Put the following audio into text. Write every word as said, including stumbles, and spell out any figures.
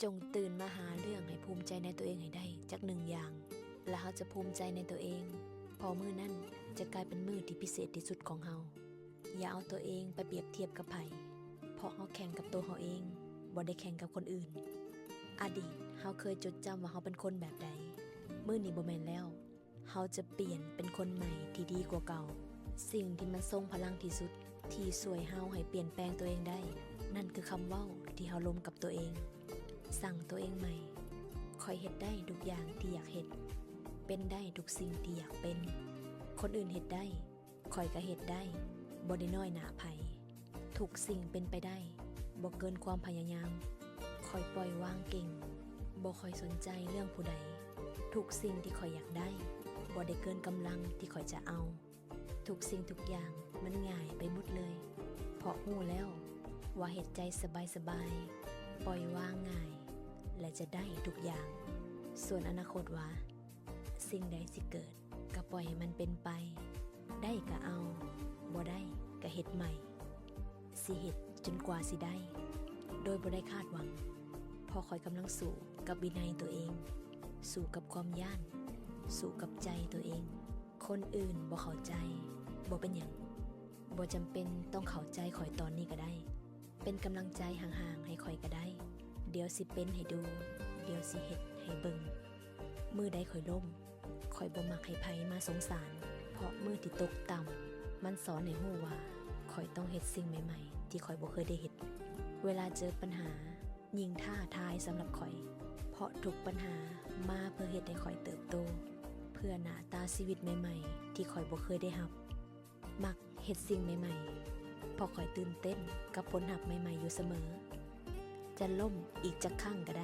จงตื่นมาหาเรื่องให้ภูมิใจในตัวเองให้ได้จักหนึ่งอย่าง และเฮาจะภูมิใจในตัวเอง เพราะมื้อนั้นจะกลายเป็นมื้อที่พิเศษที่สุดของเฮา อย่าเอาตัวเองไปเปรียบเทียบกับไผ เพราะเฮาแข่งกับตัวเฮาเอง บ่ได้แข่งกับคนอื่น อดีตเฮาเคยจดจำว่าเฮาเป็นคนแบบใด มื้อนี้บ่แม่นแล้ว เฮาจะเปลี่ยนเป็นคนใหม่ที่ดีกว่าเก่า สิ่งที่มันทรงพลังที่สุด ที่ช่วยเฮาให้เปลี่ยนแปลงตัวเองได้ นั่นคือคำเว้าที่เฮาลมกับตัวเอง สั่งตัวเองใหม่ ข้อยเฮ็ดได้ทุกอย่างที่อยากเฮ็ด เป็นได้ทุกสิ่งที่อยากเป็น คนอื่นเฮ็ดได้ ข้อยก็เฮ็ดได้ บ่ได้น้อยหน้าไผ ทุกสิ่งเป็นไปได้ บ่เกินความพยายาม ข้อยปล่อยวางเก่ง บ่ค่อยสนใจเรื่องผู้ใด ทุกสิ่งที่ข้อยอยากได้ บ่ได้เกินกำลังที่ข้อยจะเอา ทุกสิ่งทุกอย่างมันง่ายไปหมดเลย เพราะฮู้แล้วว่าเฮ็ดใจสบายๆ ปล่อยวางง่าย และจะได้ทุกอย่าง ส่วนอนาคตว่า สิ่งใดสิเกิด ก็ปล่อยให้มันเป็นไป ได้ก็เอา บ่ได้ก็เฮ็ดใหม่ สิเฮ็ดจนกว่าสิได้ โดยบ่ได้คาดหวัง เพราะข้อยกำลังสู้กับวินัยตัวเอง สู้กับความย้าน สู้กับใจตัวเอง คนอื่นบ่เข้าใจ บ่เป็นหยัง บ่จำเป็นต้องเข้าใจข้อยตอนนี้ก็ได้ เป็นกำลังใจห่างๆให้ข้อยก็ได้ เดี๋ยวสิเป็นให้ดู เดี๋ยวสิเฮ็ดให้เบิ่ง มื้อใดข้อยล้ม ข้อยบ่มักให้ไผมาสงสาร เพราะมื้อที่ตกต่ำ มันสอนให้ฮู้ว่า ข้อยต้องเฮ็ดสิ่งใหม่ๆ ที่ข้อยบ่เคยได้เฮ็ด เวลาเจอปัญหา ยิ่งท้าทายสำหรับข้อย เพราะทุกปัญหามาเพื่อเฮ็ดให้ข้อยเติบโต เพื่อหน้าตาชีวิตใหม่ๆ ที่ข้อยบ่เคยได้รับ มักเฮ็ดสิ่งใหม่ๆ เพราะข้อยตื่นเต้นกับผลลัพธ์ใหม่ๆ อยู่เสมอ จะล้มอีกจักครั้งก็ได้